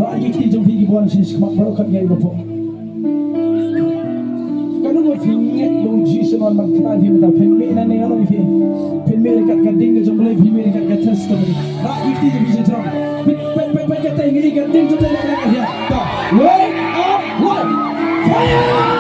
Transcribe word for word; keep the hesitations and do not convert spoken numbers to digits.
Ba ki kti jong phi ki bun shi shkmat baroh kat ngai ba pok. Kano ba phi ngeit ba u Jisu un wan ban kynmaw phi mynta, phin mih nangne kano phi. Phin mih kat ka ding ka jong Blei, phin mih kat ka testimony. Ba ki kti jong phi jong. Phin, phin, phin, phin, ka ding, ka ding jong Blei na ka ya. Wake up, wake. Fire!